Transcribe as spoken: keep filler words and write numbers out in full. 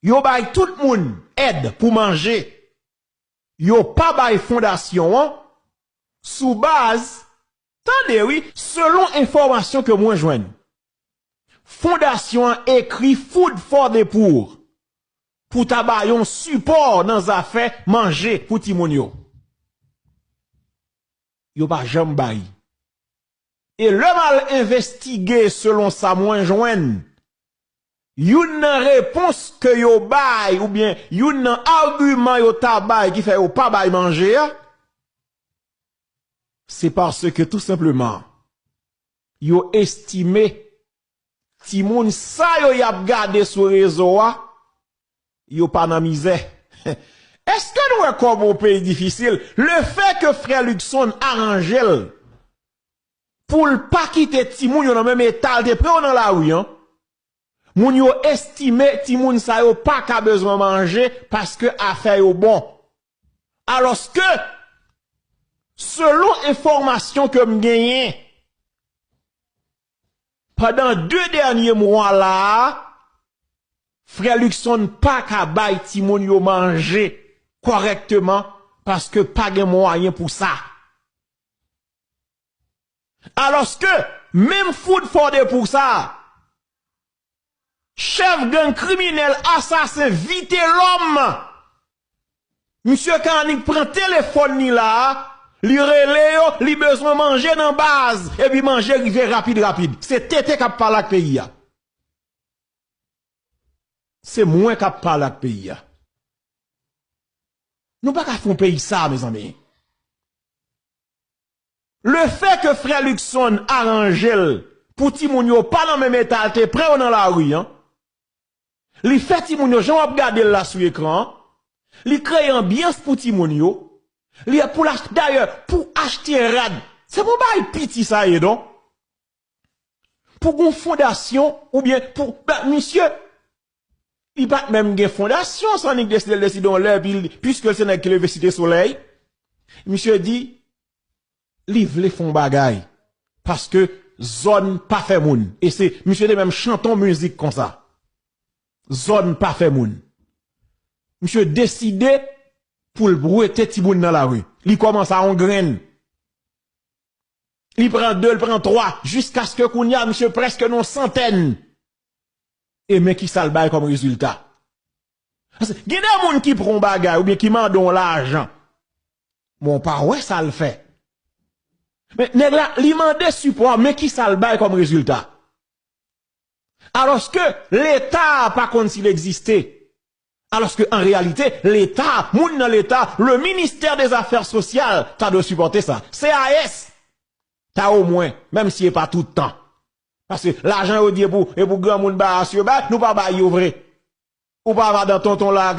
Yo bay tout moun èd pou manje. Yo pa bay fondasyon an sou baz, tande wi, selon enfòmasyon ke mwen jwenn, fondasyon an ekri Food for the Poor pou ta ba yon sipò nan zafè manje pou timoun yo. Yo pa janm bay. E lè m al envestige selon sa mwen jwenn, youn nan repons ke yo bay, oubyen youn nan agiman yo ta bay ki fè yo pa bay manje a, se paske tou senpleman, yo estime timoun sa yo y ap gade sou rezo a, yo pa nan mizè. Èske nou wè kòman yon peyi difisil? Lefètke frè Luckson aranje l pou l pa kite timoun yo nan menm eta l te pran yo nan lari an, moun yo estime timoun sa yo pa ka bezwen manje paske afè yo bon. Alòske, selon enfòmasyon ke m genyen, pandan de dènye mwa la a, frè Luckson pa ka bay timoun yo manje kòrèkteman paske pa gen mwayen pou sa. Alòske, menm Food for the Poor sa, chèf gang kriminèl asasen Vitelòm, misye ka annik pran telefòn li la a, li rele yo, li bezwen manje nan baz, epi manje rive rapid rapid. Se T T k ap pale ak peyi a. Se mwen k ap pale ak peyi a. Nou pa ka fè yon peyi sa, mezanmi. Lefètke frè Luckson aranje l pou timoun yo pa nan menm eta l te pran yo nan lari an, li fè timoun yo, jan w ap gade l la sou ekran an, li kreye anbyans pou timoun yo, li pou l ach-, dayè, pou achte rad, se pou bay piti sa ye, non? Pou gon fondasyon, oubyen pou, ben, misye, li pa t menm gen fondasyon, sa annik deside, l deside yon lè, epi l, piske l se nèg ki leve Site Solèy, misye di, li vle fè yon bagay, paske zòn pa fè moun. E se, misye te menm chante yon mizik konsa. Zòn pa fè moun. Misye deside pou l wete timoun nan lari. Li kòmanse a yon grenn. Li pran de, li pran twa, jiskaske kounye a, misye prèske nan yon santèn. E men kisa l bay kòm rezilta. Paske gen de moun ki pran yon bagay oubyen ki mande yon lajan. Men w pa wè sa l fè. Men nèg la, li mande sipò a, men kisa l bay kòm rezilta. Alòske Leta a pa konn si l egziste. Alòske an reyalite, Leta, moun nan Leta, le ministère des Affaires Sociales, ta dwe sipòte sa. C A S, ta omwen, menm si e pa tout tan. Paske lajan yo di e pou, e pou granmoun ba a, si yo bay, nou pa bay yo vre. Ou pa madan tonton la, ke